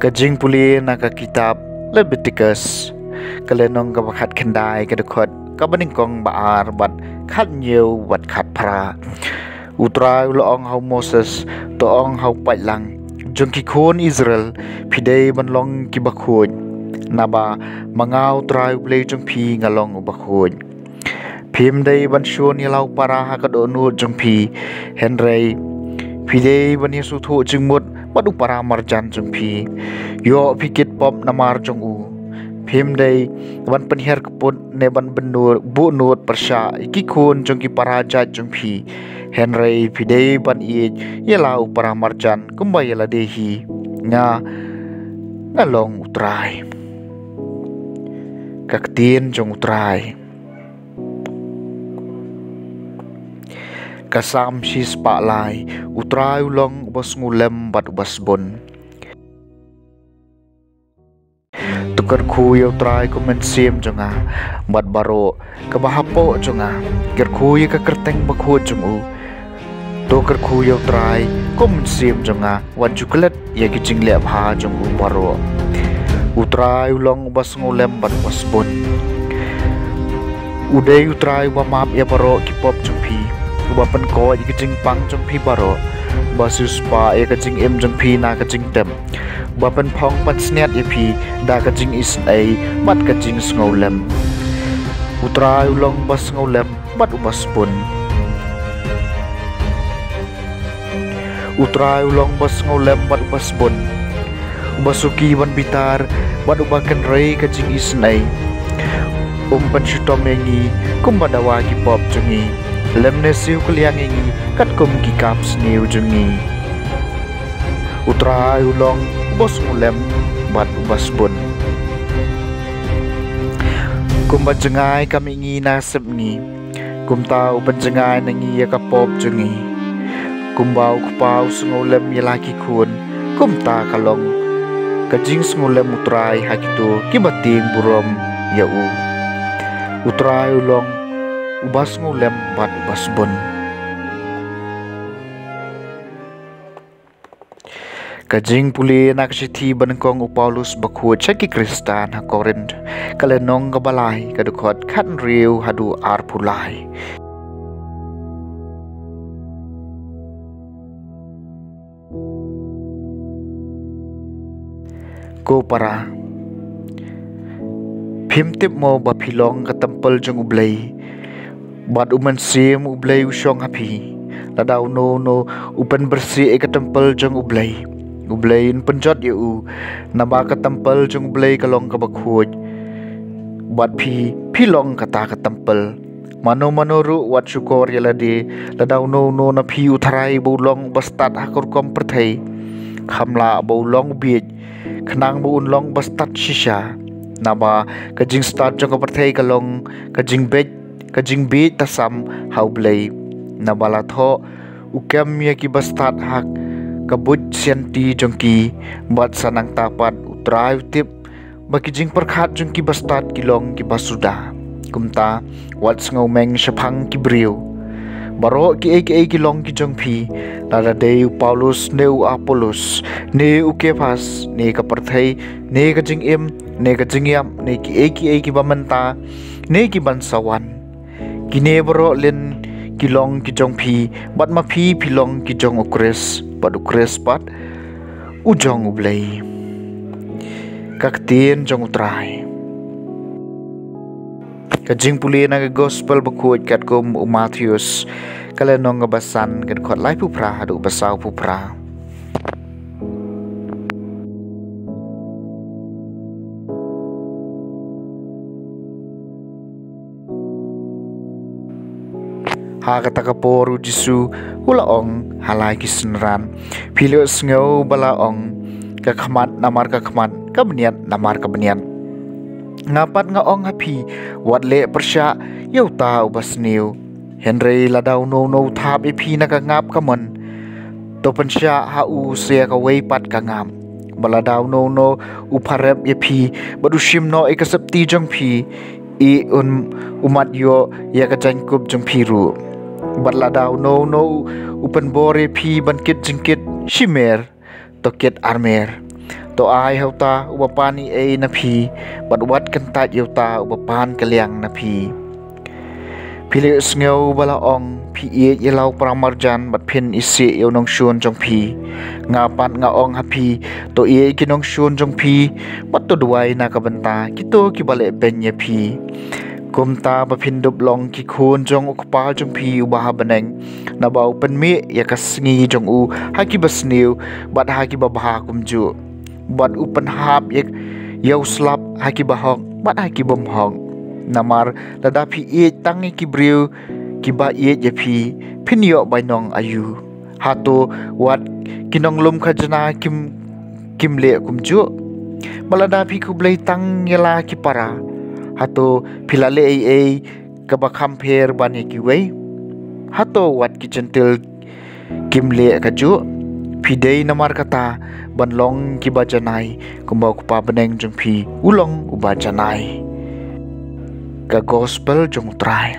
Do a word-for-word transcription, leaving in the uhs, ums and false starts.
Ka jingpule na ka kitab Leviticus, ka lynnong kaba khatkhyndai, ka dkhot kaba nyngkong, ba ar bad khathynñiew bad khatphra. U Trai u la ong ha u Moses, to ong ha u paidlang jong ki khun Israel, phi dei ban long kiba khuid, naba ma nga u Trai u Blei jong phi nga long uba khuid. Phim dei ban shun ïa la u para ha ka dohnud jong phi, hynrei phi dei ban ïa sngewthuh jingmut bad u para marjan jong phi. Ïoh phi kit pop namar jong u. Phim dei ban pynhiar kput ne ban buhnud pyrshah ïa ki khun jong ki para jait jong phi, hynrei phi dei ban ïeit ïa la u para marjan kumba ïa lade hi. Nga, nga long u Trai. Ka ktien jong u Trai. Ka Salm shispah lai. U Trai u long uba sngewlem bad uba sbun. To kyrkhu ïa u Trai kum mynsiem jong nga bad baroh kaba hapoh jong nga. Kyrkhu ïa ka kyrteng bakhuid jong u. To kyrkhu ïa u Trai kum mynsiem jong nga, wat ju klet ïa ki jingleh bha jong u baroh. U Trai u long uba sngewlem bad uba sbun. U dei u Trai uba map ïa baroh ki pop jong phi, uba pynkoit ïa ki jingpang jong phi baroh, uba siewspah ïa ka jingim jong phi na ka jingtep, uba pynphong pansngiat ïa phi da ka jingisynei bad ka jingsngewlem. U Trai u long uba sngewlem bad uba sbun. U Trai u long uba sngewlem bad uba sbun, uba suki ban bitar bad uba kynrei ka jingisynei. Um pynshitom ïa ngi kumba dawa ki pop jong ngi, lymne siew kylliang ïa ngi katkum ki kam sniew jong ngi. U Trai u long uba sngewlem bad uba sbun. Kumba jngai ka mihngi na sepngi, kumta u pynjngai na ngi ïa ka pop jong ngi. Kumba u kpa u sngewlem ïa la ki khun, kumta ka long ka jingsngewlem u Trai ha kito kiba tieng burom ïa u. U Trai u long uba sngewlem bad uba sbun. Ka jingpule na ka shithi ba nyngkong u Paulus bakhuid sha ki Khristan ha Korinth, ka lynnong kaba lai, ka dkhot khathynriew haduh arphew lai. Ko para, phim tip mo ba phi long ka templ jong U Blei, bad U Mynsiem U Blei u shong ha phi? Lada uno uno u pynbyrsih ïa ka templ jong U Blei, U Blei un pynjot ïa u, naba ka templ jong U Blei ka long kaba khuid. Bad phi, phi long kata ka templ. Mano mano ruh wat shukor ïa lade. Lada uno uno na phi u tharai ba u long uba stad ha ka rukom pyrthei, kham lah ba u long u bieit, khnang ba un long uba stad shisha. Naba ka jingstad jong ka pyrthei ka long ka jingbeit, ka jingbieit tasam ha U Blei. Naba la thoh, u kem ïa kiba stad ha ka buit sianti jong ki. Bad sa nangta pat U Trai u tip ba ki jingpyrkhat jong kiba stad ki long kiba suda. Kumta, wat sngewmeng shaphang ki briew. Baroh kiei kiei ki long ki jong phi, lada dei u Paulus ne u Apollos, ne u Kephas, ne ka pyrthei, ne ka jingim, ne ka jingïap, ne kiei kiei kiba mynta, ne ki ban sa wan. Kine baroh lin ki long ki jong phi, bad ma phi phi long ki jong U Khrist, bad U Khrist pat. U jong U Blei. Ka ktien jong U Trai. Ka jingpule na ka Gospel bakhuid katkum u Mathaios, ka lynnong kaba san, ka dkhot laiphew phra haduh ba sawphew phra. Ha kata ka por U Jisu u la ong ha la ki synran, phi la sngew ba la ong, ka khmat namar ka khmat, ka bniat namar ka bniat. Nga pat nga ong ha phi, wat leh pyrshah ïa uta uba sniew. Hynrei lada uno uno u thap ïa phi na ka ngap kamon, to pynshah ha u sa ïa kawei pat ka ngap. Bad lada uno uno u pharep ïa phi bad u shim noh ïa ka septi jong phi, i un u mat ïoh ïa ka jaiñkup jong phi ruh. Bad lada uno uno u pynbor ïa phi ban kit jingkit, shimer, to kit armer. To ai ha uta uba pan ei ei na phi, bad wat kyntait ïa uta uba pan kylliang na phi. Phi la sngew ba la ong, phi ïeit ïa la u paramarjan bad phin isih ïa u nongshun jong phi. Nga pat nga ong ha phi, to ïeit ki nongshun jong phi bad to duwai na ka bynta kito kiba leh beiñ ïa phi. Kumta ba phin dup long ki khun jong u Kpa jong phi uba ha bneng, naba u pynmih ïa ka sngi jong u ha kiba sniew bad ha kiba bha kumjuh. Bad u pynhap ïa, ïa u slap ha kiba hok bad ha ki bym hok. Namar lada phi ïeit tang ïa ki briew kiba ïeit ïa phi, phin ïoh bainong aïu? Hato wat ki nonglum khajna kim, kim leh kumjuh? Bad lada phi khublei tang ïa la ki para, hato phi la leh ei ei kaba kham pher ban ïa kiwei? Hato wat ki Jentil kim leh kajuh? Phi dei namar kata ban long kiba janai, kumba u Kpa bneng jong phi u long uba janai. Ka Gospel jong U Trai.